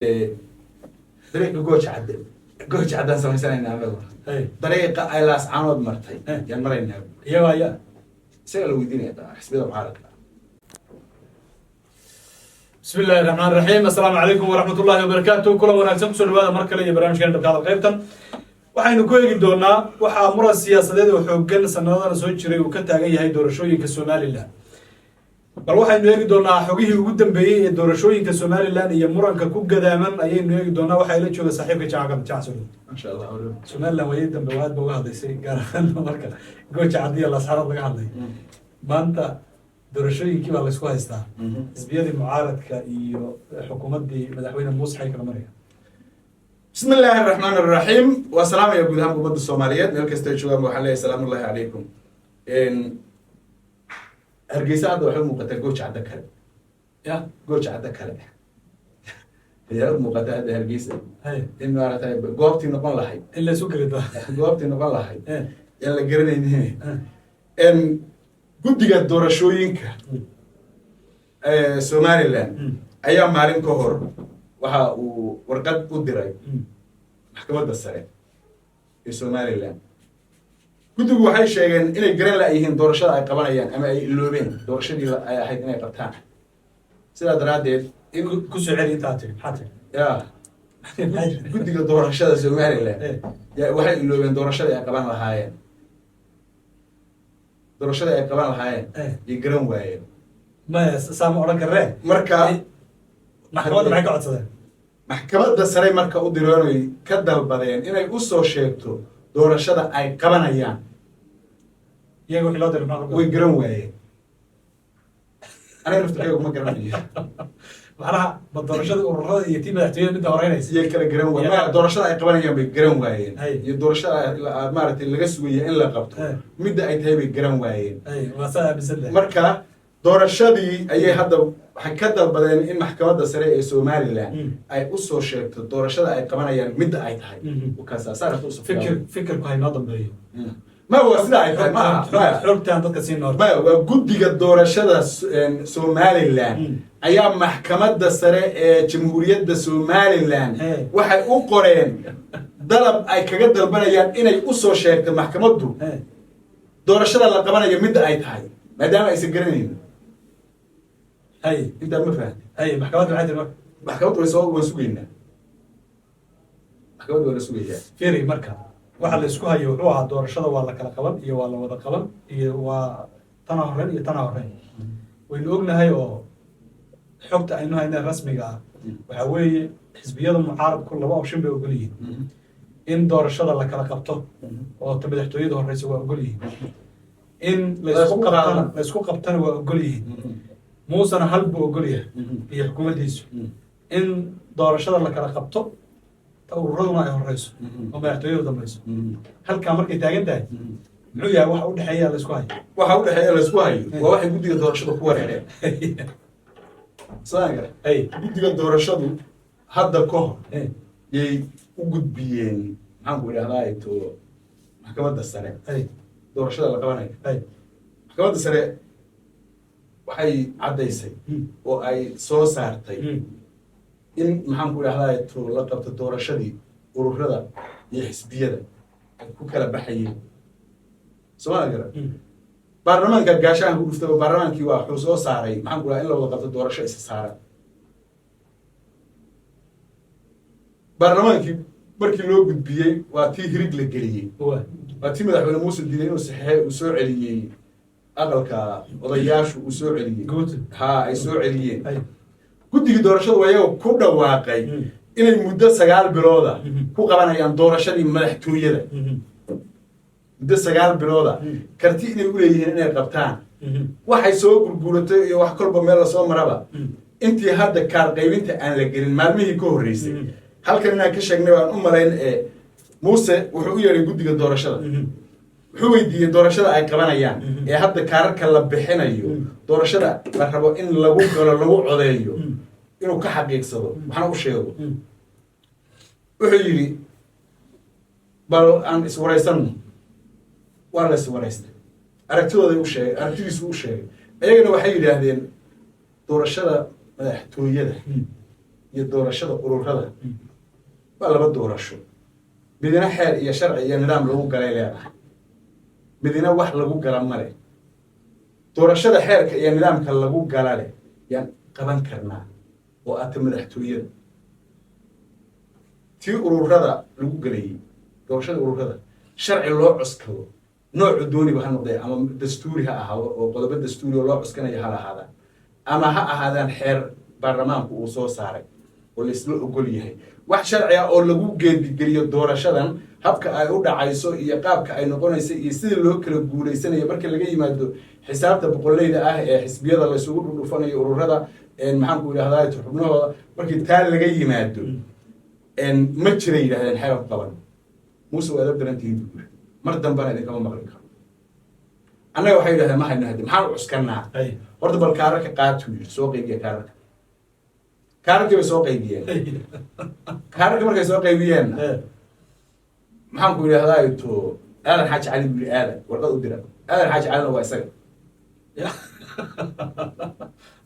Dariiqa Gooja Cadde, Gooja Caddaan samaysanaynaa anagu. Dariiqa ay Laascaanood martay yaan maraynaa. Iyago ayaa Isaga la weydiinaya taa xisbiyada mucaaradka. Bismi illahi raxmaan raxiim. Assalaamu calaykum waraxmat ullahi wabarakaatu. Kulan wanaagsan, kusoo dhawaada mar kale iyo barnaamijkeena Dhabka Hadal. Qaybtan waxaynu ku eegi doonaa waxaa muran siyaasadeed oo xoogan sanadadana soo jiray uu ka taagan yahay doorashooyinka Somaliland. Bal waxaynu eegi doonaa xogihii ugu dambeeyey ee doorashooyinka Somaliland iyo muranka ku gadaaman ayaynu eegi doonaa. Waxaa ila jooga saaxiibka Jacagal Jacsul. Maasha Allah. Somaliland waayey dambe waa aad ba uga hadlaysay, gaar ahaan marka Gooja Caddiya Laascaanood laga hadlay. Maanta doorashooyinkii baa laysku haystaa, xisbiyadii mucaaradka iyo xukuumaddii madaxweyne Muuse xay kala maraya. Bismi illaahi araxmaan araxiim. Waa salaamaya guud ahaan ummadda Soomaaliyeed meel kasta ay joogaan. Waxaan leeyahay salaamu ullahi calaykum. Hargeysa hadda waxay u muuqataa Gooja Caddo kale. Ya. Gooja Caddo kale ayaa u muuqataa hadda Hargeysa, in maaragtay goobtii noqon lahayd in laysu gelida. Goobtii noqon lahayd yaan la garanaynin. Guddiga doorashooyinka Somaliland ayaa maalin ka hor waxa uu warqad u diray maxkamadda sare ee Somaliland. Guddigu waxay sheegeen inay garan la-yihiin doorashada ay qabanayaan ama ay iloobeen doorashadii ay ahayd inay qabtaan. Sidaa daraaddeed in Kusoo celi intaa tiri, maxaa tiri? Ya, guddiga doorashada Somaliland ya waxay iloobeen doorashadii ay qaban lahaayeen, doorashadii ay qaban lahaayeen yay garan waayeen. Maya, saa ma odhan karree. Marka Maxkamadda maxay ka codsadeen? Maxkamadda sare marka u direen ka dalbadeen inay usoo sheegto doorashada ay qabanayaan. Iyaga wixii loo diray maxaa? Way garan waayeen. Aniga laftirkeyga kuma garanayo. Macnaha ma doorashada ururada iyo tii madaxtooyada midda horeynaysa? Iyay kala garan waayeen. Maya, doorashada ay qabanayaan bay garan waayeen iyo doorashada maaragtay laga sugaya in la qabto midda ay tahay bay garan waayeen. Hay, waa saa aaminsan tahay. Marka doorashadii ayay hadda waxay ka dalbadeen in maxkamadda sare ee Somaliland ay usoo sheegto doorashada ay qabanayaan midda ay tahay. Wakaasa saa rabta usoo Fikirku haynoo dambeeyo. Ma waa sida ay tahay maaha, maya. Xogtaan dadka siin noor. Maya, waa guddiga doorashada Somaliland ayaa maxkamadda sare ee Jamhuuriyadda Somaliland waxay u qoreen dalab ay kaga dalbanayaan inay usoo sheegto maxkamaddu doorashada la qabanayo midda ay tahay, maadaama aysan garanaynin. Intaa ma fahamtay? Hay, maxkamadda maxay tiri marka? Maxkamaddu way soo, waan sugaynaa, maxkamaddu waa la sugayaa. Fiiri, marka waxa la isku hayo wuxuu ahaa doorashada waa la kala qaban iyo waa la wada qaban iyo waa tana horreyn iyo tana horreyn. Waynu ognahay oo xogta aynu hayneen rasmiga ah waxaa weeye xisbiyada mucaaradku laba option bay ogol yihiin: in doorashada la kala qabto oo ta madaxtooyada horeysa waa ogol yihiin, in laysku Laysku qabtana qaado. Laysku qabtana waa ogol yihiin. Muusena hal buu ogol yahay iyo xukuumaddiisu, in doorashada la kala qabto, ta ururaduna ay horeyso oo madaxtooyadu dambeyso. Halkaa markay taagan tahay, muxuu yahay waxa udhexeeya laysku hayo? Waxa udhexeeya laysku hayo waa waxay guddiga doorashada ku wareereen soo gara. Guddiga doorashadu hadda ka hor yay u gudbiyeen, maxaan ku idhahdaa, to maxkamadda sare doorashada la qabanayo. Maxkamadda sare waxay caddaysay oo ay soo saartay in, maxaan ku idhahdaa, to la qabto doorashadii ururada iyo xisbiyada ay ku kala baxayeen. Sooma gara? Baarlamaanka gaashaanka ku dhuftay oo baarlamaankii waa wuxuu soo saaray, maxaan ku dhaha, in la wada qabto doorasho isa saaran. Baarlamaankii markii loo gudbiyey waa tii hirig la geliyey, waa tii madaxweyne Muuse diiday inuu saxeexay, uu soo celiyey aqalka odayaashu uu soo celiyey. Guuti. Ha, ay soo celiyeen. Guddigii doorashadu waa iyaga ku dhawaaqay inay muddo 9 bilooda ku qabanayaan doorashadii madaxtooyada, muddo 9 bilooda. Karti inay uleeyihiin inay qabtaan waxay soo gurguuratay iyo wax kolba meel lasoo maraba. Intii hadda kaar qaybinta aan la gelin, maalmihii ka horreysay, halkan inaan ka sheegnay baan u malayn ee Muuse wuxuu u yeedhay guddiga doorashada, wuxuu weydiiyey doorashada ay qabanayaan ee hadda kaararka la bixinayo, doorashada la rabo in lagu galo, lagu codeeyo, inuu ka xaqiiqsado waxna u sheego. Wuxuu yidhi, bal aan iswaraysanno. Waa la iswaraystay, aragtidooday u sheegay, aragtidiisu u sheegay. Ayagana waxay yidhaahdeen doorashada madaxtooyada Iyo doorashada ururada waa laba doorasho. Midina xeer iyo sharci iyo nidaam lagu galay leedahay, midina wax lagu gala male. Doorashada xeerka iyo nidaamka lagu gala leh yaan qaban karnaa oo ata madaxtooyada. Tii ururada lagu galayay, doorashada ururada, sharci loo cuskado noocu dooniba ha noqdee, ama dastuuri ha ahaado oo qodobo dastuuri oo loo cuskanayo ha lahaadaan, ama ha ahaadaan xeer baarlamaanku uu soo saaray oo laisla ogol yahay, wax sharci ah oo lagu geedigeliyo doorashadan, habka ay u dhacayso iyo qaabka ay noqonayso iyo sida loo kala guulaysanayo, marka laga yimaado xisaabta boqoleyda ah ee xisbiyada laysugu dhudhufanayo, ururada, maxaanku idhahdaa, xubnahooda, markii taa laga yimaado, ma jiray yidhahdeen xeer ku qaban. Muuse, waa adab darantihiin buu yiri, mar dambana idinkama maqli karo. Annaga waxay yidhahdeen ma hayno, hadde maxaan u cuskanaa? Horta bal kaararka qaatuu yidhi, soo qaybiya kaararka. Kaararkii bay soo qaybiyeen. Kaararkii markay soo qaybiyeenna, maxaan ku idhahdaa, to Aadan Xaaji Cali buu yidhi, Aadan warqad u dira. Aadan Xaaji Calina waa isaga.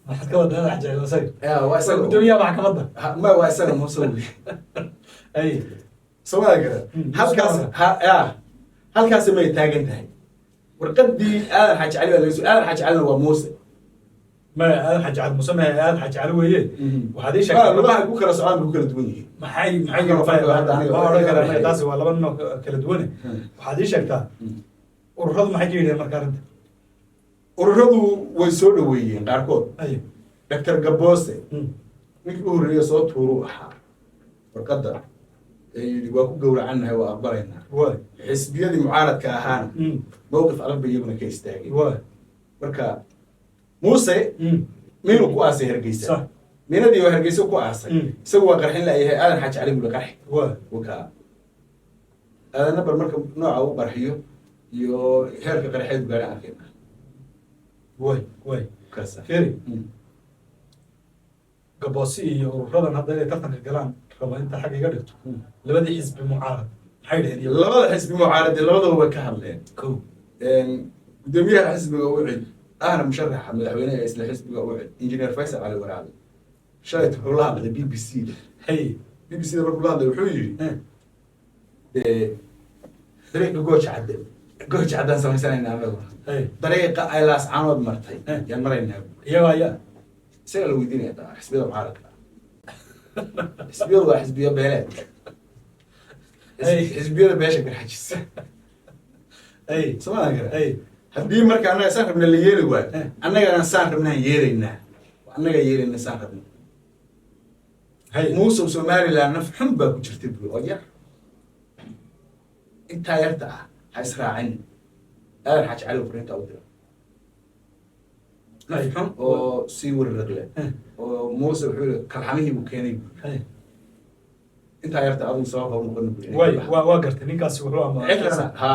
Maxaad ka wadaa Aadan Xaaji Cali isaga? Ya, waa isaga. Gudoomiyaha maxkamadda. Ma waa isaga Muuse wey. Somaa gara? Halkaas ha ya, halkaasi may taagan tahay warqadii Aadan Xaaji Cali baa laga soo. Aadan Xaaji Calina waa Muuse. Maya, Aadan Xaaji Cali Muuse maya, Aadan Xaaji Cali weeye. Waxaad ii sheegtay Lugaha ay ku kala socdaan bay ku kala duwan yihiin. Maxay Kala farqiga hadda aniga ma odhan karaa aniga taasi waa laba nin oo kala duwane. Waxaad ii sheegtaa, ururadu maxay ka yidhaheen marka arrinta? Ururadu way soo dhaweeyeen qaarkood. Doctor Gaboose, ninkii u horreeya soo tuuru ahaa warqadda ee yidhi waa ku gowracannahay, waa aqbalaynaa. Xisbiyadii mucaaradka ahaana mowqif adag bay iyaguna ka istaageen. Marka Muuse miinuu ku aasay Hargeysa. Miinadii waa Hargeysa ku aasay. Isagu waa qarxin laayahay. Aadan Xaaji Cali buri qarxi. Wakaa aadanna bal marka nooca u qarxiyo iyo heerka qarxeedu gaadhan arkayna. Way way. Kaasa. Feri, Gaboosi iyo ururadan hadda inay tartanka galaan raba, inta xagga iga dhigto, labadii xisbi mucaarad maxay dhaheen iyagu? Labada xisbi mucaarade labadaba way ka hadleen. Kow. Gudoomiyaha xisbiga UCID ahna musharaxa madaxweynaha ee isla xisbiga UCID, Engineer Faysal Cali Waraabe, shalay wuxuu la hadlay BBC da. BBC da markuu la hadlay wuxuu yidhi, dee dariiqa Gooja Cadde, Gooja Caddaan samaysanayna anagu, dariiqa ay Laascaanood martay yaan maraynaa. Iyago ayaa? Isaga la weydiinaya taa xisbiyada mucaaradka. Xisbiyadu waa xisbiyo beeleed. Xisbiyada beesha Garxajis. Somaa gara? Haddii marka annaga saan rabna la yeeli waayo, annagana saan rabnaan yeelaynaa, annaga yeelayna saan rabna. Muuse, Somaliland naf xun baa ku jirta bui oo yar, intaa yarta ah ha israacin. Aadan Xaaji Cali fariinta u dira, naf xun oo sii wariraqle oo Muuse wuxuu yihi kalxamihii buu keenay bui. Intaa yarta adigu sabab ha u noqon bui. Way, waa gartay, ninkaasi wuxuu ama Cirana ha,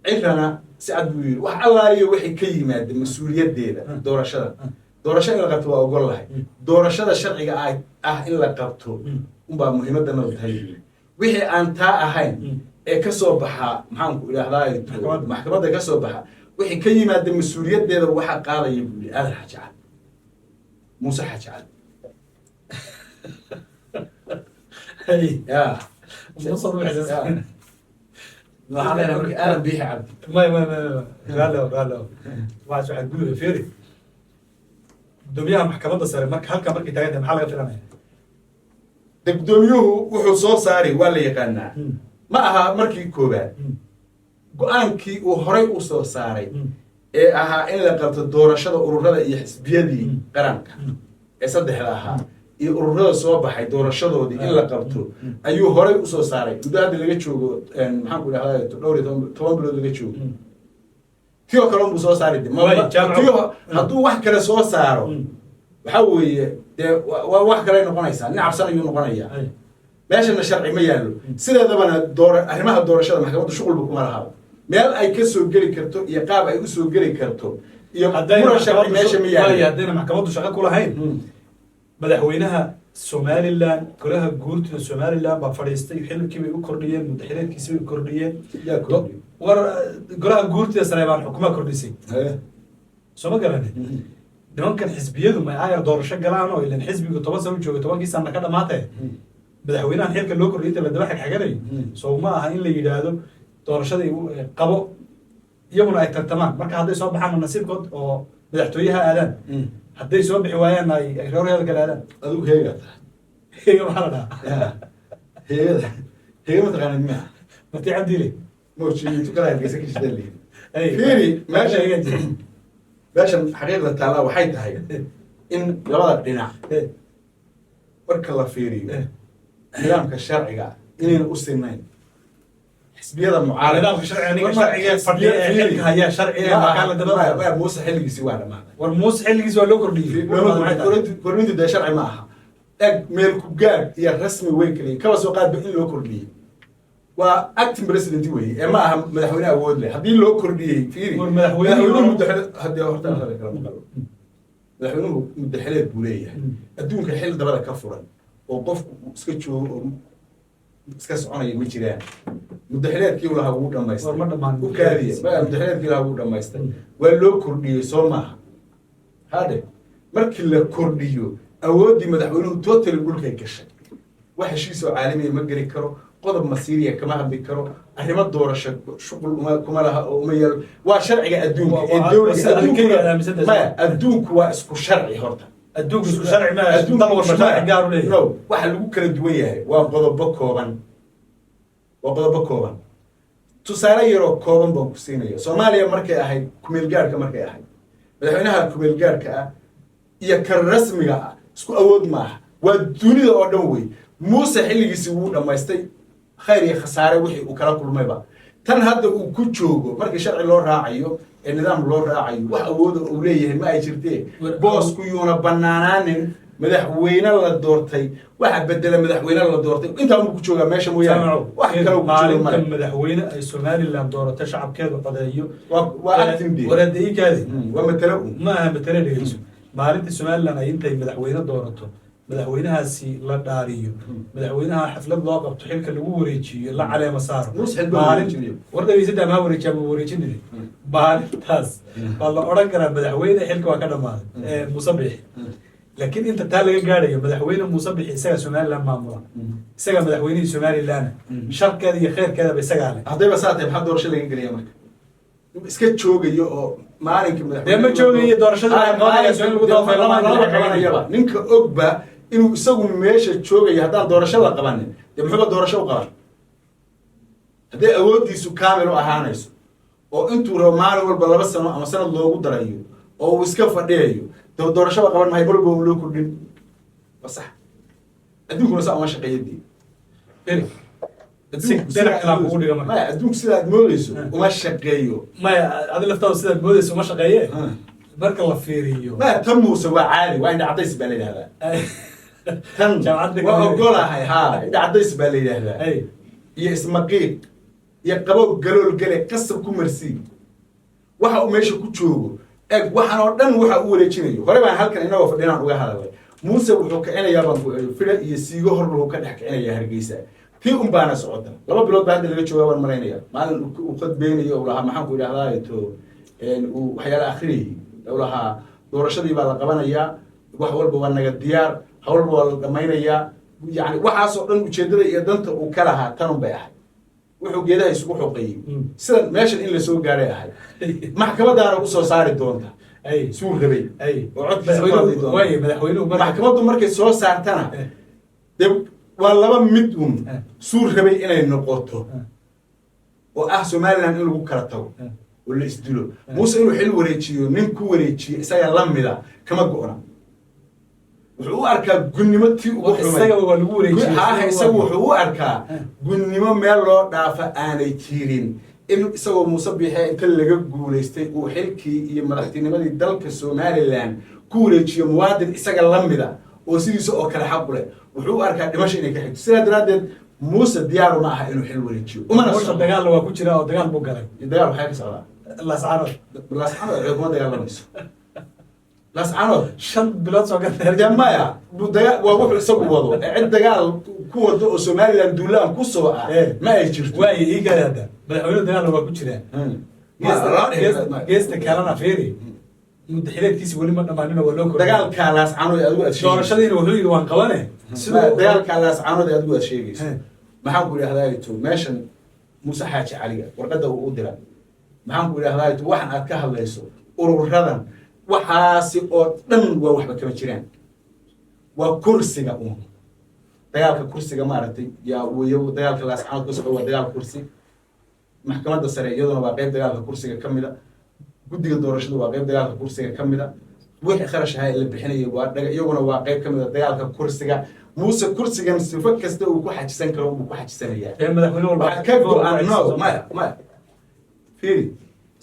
Cirana si cad buu yidhi, wax allaaliyo waxay ka yimaada mas-uuliyaddeeda doorashada. Doorasho in la qabto waa ogol lahay. Doorashada sharciga ah in la qabto unbaa muhiimaddanadu tahay buu yidhi. Wixii aan taa ahayn ee ka soo baxa, maxaanku idhahdaa, Maxkamadda. Maxkamadda ka soo baxa, wixii ka yimaada mas-uuliyaddeeda waxaa qaadaya buu yidhi Aadan Xaaji Cali, Muuse Xaaji Cali. Ya. Muuse Ya. Waxaan leenahay marka Aadan Biixi Cabdi. May may may may, raalli oo, raalli oo, waxaas waxaa gudaha fiiri gudoomiyaha maxkamadda sare. Marka halkaa markay taagan tahay, maxaa laga filanaya? De guddoomiyuhu wuxuu soo saari waa la yaqaanaa. Ma aha markii koowaad. Go-aankii uu horay u soo saaray ee ahaa in la qabto doorashada ururada iyo xisbiyadii qaranka ee saddexda ahaa iyo ururada soo baxay doorashadoodii in la qabto ayuu horay usoo saaray muddo hadda laga joogo, maxaan ku idhahdaa, dhowr iyo 10 bilood laga joogo. Tii oo kale unbuu soo saari de. Way, jaamac- Tii hadduu wax kale soo saaro, waxaa weeye dee waa wax kale noqonaysaa, nin cabsan ayuu noqonayaa. Meeshana sharci ma yaallo. Sideedabana door arrimaha doorashada maxkamaddu shuqulba kuma lahaba. Meel ay ka soo geli karto iyo qaab ay usoo geli karto iyo muran sharci meesha ma yaallo. Haddayna maxkamaddu shaqo ku lahayn, madaxweynaha Somaliland, golaha guurtida Somaliland baa fadhiistay, xilkii bay u kordhiyeen, muddaxileedkiisi bay u kordhiyeen. Yaa kordhiyey? War golaha guurtida sare baan xukumaa kordhisay. Soo ma garanin? Nimankan xisbiyadu ma ayar doorasho galaan oo ilan xisbigu 10 sano jooga, 10-kii sana ka dhamaatee, madaxweynahan xilka loo kordhiyay inta la daba xagxaganayo, soo ma aha in la yidhaahdo doorashadii qabo, iyaguna ay tartamaan? Marka hadday soo baxaan nasiibkood oo madaxtooyaha aadaan, hadday soo bixi waayaanna ay reerheeda kale aadaan. Adigu heega tahay. Heega maxaa la dhahaa? Ya, heegada, heega ma taqaanid miya? Marti Cabdile. Mawjiintu kala Hargeysa ka jirta lihi. Ay, Fiiri, meesha heegaa jira. Meeshan xaqiiqda taallaa waxay tahay in labada dhinac marka la fiiriyo nidaamka sharciga ah inayna u sinayn xisbiyada mucaarad. Nidaamka sharciga, ninka sharciga fadhiya ee xilka haya sharciga markaa la daba Muuse xilligiisii waa dhamaaday. War, Muuse xilligiis waa loo kordhiyey. Kordhintu dee sharci ma aha. Eg, meel ku gaad iyo rasmi way kaliya. Kaba soo qaadba in loo kordhiyey, waa acting president weeye ee ma aha madaxweyne awood leh. Haddii loo kordhiyey, fiiri, War madaxweynuhu madaxweynuhu muddo xile haddii horta aan kala maqalo, madaxweynuhu muddo xileed buu leeyahay. Adduunka xil dabada ka furan oo qofku uu iska joogo oo iska soconaya ma jiraan. Muddo xileedkii uu lahaa wuu dhamaystay. War ma dhammaan. U kaadiye, muddo xileedkii lahaa wuu dhamaystay, waa loo kordhiyey, soo maaha? Hadhe markii la kordhiyo, awooddii madaxweynuhu totally dhulkay gashay. Wax heshiis oo caalamiya ma geli karo, qodob masiiriya kama hadli karo, arrimo doorasho shuqul uma kuma laha oo uma yeelo. Waa sharciga adduunka ee dowliga. Waa sida adduunkuna- keliya aaminsantahay. Maya, adduunku waa isku sharci horta. Adduunku isku sharci ma Adduunku dal walba sharci gaar u leeyahay. No, waxa lagu kala duwan yahay waa qodobo kooban, waa qodobo kooban. Tusaale yaroo kooban baan ku siinaya. Soomaaliya markay ahayd kumeel gaarhka, markay ahayd, madaxweynaha kumeel gaarhka ah iyo kan rasmiga ah isku awood maaha. Waa dunida oo dhan wey. Muuse xilligiisii wuu dhammaystay, khayr iyo khasaare wixii uu kala kulmayba. Tan hadda uu ku joogo, markii sharci loo raacayo ee nidaam loo raacayo, wax awooda uu leeyahay ma ay jirtee. Boosku yuuna banaanaanin. Madaxweyne la doortay waxa bedela madaxweyne la doortay, intaa unbu ku joogaa meesha mooyaane, wax kale ku jooga maalinta male. Madaxweyne ay Somaliland doorato, shacabkeedu codeeyo. Waa acting day. Waraada ikaadi. Waa matalo un. Ma aha matale, dhegeyso. Maalinta Somaliland ay intay madaxweyne doorato, madaxweynahaasi la dhaariyo, madaxweynaha xaflad loo qabto, xilka lagu wareejiyo, la caleema saaro. Muuse xilba wareejinayo. War dhegeysada, ma wareejiya ma wareejinay, maalintaas baa la odhan karaa madaxweyne xilka waa ka dhamaaday Muuse Bixi. Laakiin inta taa laga gaarayo, madaxweyne Muuse Bixi isagaa Somaliland maamula, isagaa madaxweynihii Somaliland, sharkeeda iyo kheyrkeedaba isagaa leh. Haddayba saa tahay, maxaa doorasho laga gelaya marka iska joogayo oo maalinka madaxweyne Dee ma joogayo, doorashada waxay qabanayaan in lagu daba lama lama qabanayaba. Ninka ogba inuu isagu meesha joogayo haddaan doorasho la qabanin, dee muxuuba doorasho u qaban? Hadday awooddiisu kaamil u ahaanayso oo intuu rabo maalin walba 2 sano ama sanad loogu darayo oo uu iska fadhiyayo, dee doorashaba qaban maayo, marwalba un loo kordhin. Waa sax, adduunkuna saa uma shaqeeya dee. Si dhinac kale aan kugu dhigo marka. Maya, adduunku sidaad moodeyso uma shaqeeyo. Maya, adi laftaadu sidaad moodeyso uma shaqeeye marka la fiiriyo. Maya, tan Muuse waa caadi, waa indha cadays baa la yidhahdaa tan. Jaamacadda waa ka ogolahay, ha, indha cadays baa la yidhahdaa iyo ismaqiiq iyo qabow galool gale qasab ku marsii. Waxa uu meesha ku joogo, eg, waxaan oo dhan waxa uu wareejinayo, hore baan halkan inagoo fadhinaan uga hadalay. Muuse wuxuu kicinayaa baan ku iri fida iyo siigo hor wuxuu ka dhex kicinayaa Hargeysa. Tii un baana socota. 2 bilood baa hadda laga joogaa baan malaynaya, maalin uu khadbeynayo uu lahaa, maxaan ku idhahdaa, to uu waxyaala akhriyayay, uu lahaa doorashadii baa la qabanayaa, wax walba waa naga diyaar, hawlba waa la dhamaynayaa. Yani waxaasoo dhan ujeeddada iyo danta uu ka lahaa tanun bay ahayd. Wuxuu geedaha isugu xoqeeyey sidan meeshan in lasoo gaaray ahayd. Maxkamadaana usoo saari doonta suu rabay oo codkiisa ku hadli doonta. Waay, madaxweynuhu marka Maxkamaddu markay soo saartana, dee waa laba mid un: suu rabay inay noqoto oo ah Somaliland in lagu kala tago oo la isdilo. Muuse inuu xil wareejiyo, nin ku wareejiyo isaga lamida kama go'na. Wuxuu u arkaa gunnimo tii ugu xumay. Isagaba waa lagu wareejiyey. Haa, isagu wuxuu u arkaa gunnimo meel loo dhaafa aanay jirin in isagoo Muuse Biixe inta laga guulaystay uu xilkii iyo madaxtinimadii dalka Somaliland ku wareejiyo muwaadin isaga lamida oo sidiisa oo kale xaq u leh. Wuxuu u arkaa dhimasho inay ka xigto. Sidaa daraaddeed Muuse diyaaru ma aha inuu xil wareejiyo, umana Muuse socdo. Dagaalna waa ku jira oo dagaal buu galay. Dagaal waxaa ka socdaa Laascaanood. Laascanood cid kuma dagaalamayso Laascanood. 5 bilood soo galay. Dee maya, waa wuxuu isagu wado ee cid dagaal ku wado oo Somaliland duulaan ku soo ah ma ay jirto. Waaye, ii gaari, hadda madaxweynuhu dagaalna waa ku jiraa. Geesta kalena fiiri. Muddaxileedkiisi weli ma dhammaanina, waa loo kordhiyey. Dagaalka Laascaanood ee adigu aad sheegayso. Doorashadiina wuxuu yidhi waan qabane. Dagaalka Laascaanood ee adigu aad sheegayso, maxaan ku idhahdaa, to meeshan Muuse Xaaji Caliga warqadda uu u dira, maxaan ku idhahdaa, to waxan aad ka hadlayso, ururadan, waxaasi oo dhan waa waxba kama jiraan. Waa kursiga uun, dagaalka kursiga maaragtay yaa weyo. Dagaalka Laascaanood ka socda waa dagaal kursi. Maxkamadda sare iyaduna waa qayb dagaalka kursiga ka mida. Guddiga doorashadu waa qayb dagaalka kursiga ka mida. Wixii kharash ahaa ee la bixinayay waa dhaga, iyaguna waa qayb ka mida dagaalka kursiga. Muuse kursigan sifo kasta uu ku xajisan karo buu ku xajisanayaa. Ee madaxweyne walba Waxaa ka go-an, no, maya, maya, fiiri.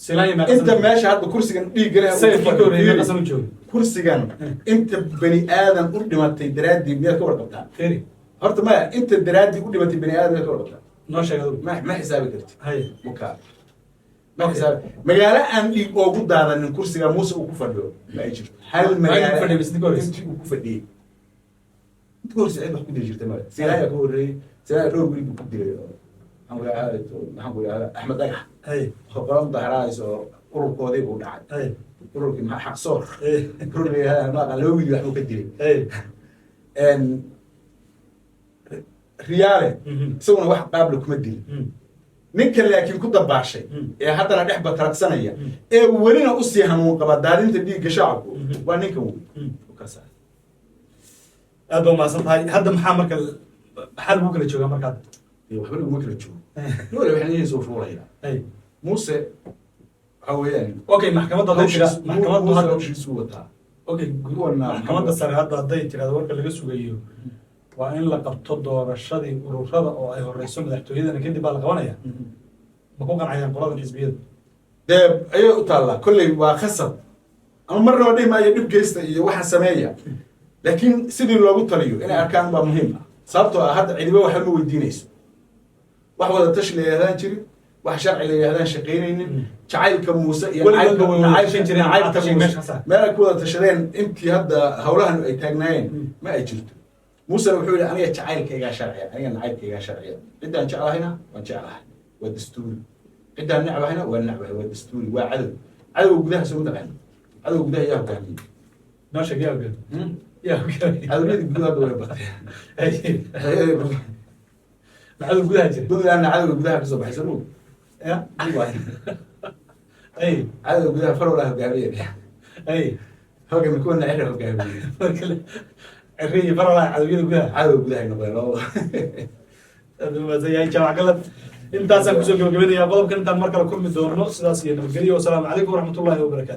Silaanya meeqa inta sano- meesha hadda kursigan dhiigga leh uu ku Sayidkii ka horreeyay fadhiyo. meeqa sano joogay? Kursigan inta bani aadan u dhimatay daraaddii miyaad ka warqabtaa? Fiiri. Horta maya, inta daraaddii u dhimatay bani aadan miyaad ka warqabtaa? Noo sheeg adigu. Ma xisaabi kartid. Haye. Muka ma xisaabi. Magaalo aan dhiig oogu daadanin kursiga Muuse uu ku fadhiyo ma ay jirto. Hal Maxay ku magaalo fadhiyay mise intii ka horreysay? Intii uu ku fadhiyey, intii ka horreysay cid wax ku dili jirtay male. Silaaya ka horreeyey. Silaaya dhowr wiil buu ku dilay oo maxaan ku idhahdaa, Axmed Dhagax. Haye. Qolo mudaharaadaysa oo ururkoodii uu dhacay. Haye. Ururkii maxaa, Xaqsoor. Haye. Urur la yidhahdaa ma aqaan, laba wiil wax buu ka dilay. Haye. Riyaale isaguna wax qaabla kuma dilin. Ninkan laakiin ku dabaashay ee haddana dhex bataraqsanaya ee welina usii hanuun qaba daadinta dhiigga shacabku waa ninkan wey. Kaas. Aad baa umahadsan tahay. Hadda maxaa marka, maxaa lagu kala joogaa marka hadda? Dee waxba laguma kala joogo. Nin waliba xinihiisa uu fuulaya. Muuse waxa weeyaan Okay, maxkamadda hadday tira maxkamaddu Muuse hadda hawshiisuu wataa. Okay. Kuwana- Maxkamadda sare hadda hadday tirahdo warka laga sugayo waa in la qabto doorashadii ururada oo ay horeyso madaxtooyadana, kadib baa la qabanaya, ma ku qancayaan qoladan xisbiyada? Dee ayay u taallaa. Kolley waa khasab ama marnaba dhihi maayo dhib geysta iyo waxa sameeya, laakiin sidii loogu taliyo inay arkaan baa muhiim ah, sababtoo ah hadda cidiba waxba ma weydiinayso. Wax wada tashi la yidhahdaan jirin, wax sharci la yidhahdaan shaqaynaynin. Jacaylka Muuse iyo Weligoodba way wada tashan jireen, nacaybka tashiga Muuse. meesha ka saar. Meel ay ku wada tashadeen intii hadda hawlahan ay taagnaayeen ma ay jirto. Muusena wuxuu yihi: aniga jacaylkaygaa sharciya, aniga nacaybkaygaa sharciya. Ciddaan jeclahayna waan jeclahay, waa dastuuri. Ciddaan necbahayna waa necbahay, waa dastuuri. Waa cadow. Cadowga gudaha soo mataqaana? Cadowga gudaha yaa hogaamiyey? Noo sheeg, yaa hogaamiye? Yaa hogaamiye? Cadowyadii gudaha hadda way bateen. Maxaa gudaha jira? Puntlandna cadowga gudaha kasoo baxay soo moog. Ya ay. Cadowga gudaha Farowlaa hogaamiye. Ay. Halkan kuwana Cira hogaamiye. Marka Ciri iyo Farolaa cadowyada gudaha. Cadowga gudaha ay noqdeen labada. Aad u mahadsan yahay Jaamac Galad. Intaasaan kusoo gabagabeynaya qodobkan. Intaan mar kale kulmi doono, sidaas iyo nabadgelyo. Wasalaamu calaykum waraxmatullaahi wabarakaatu.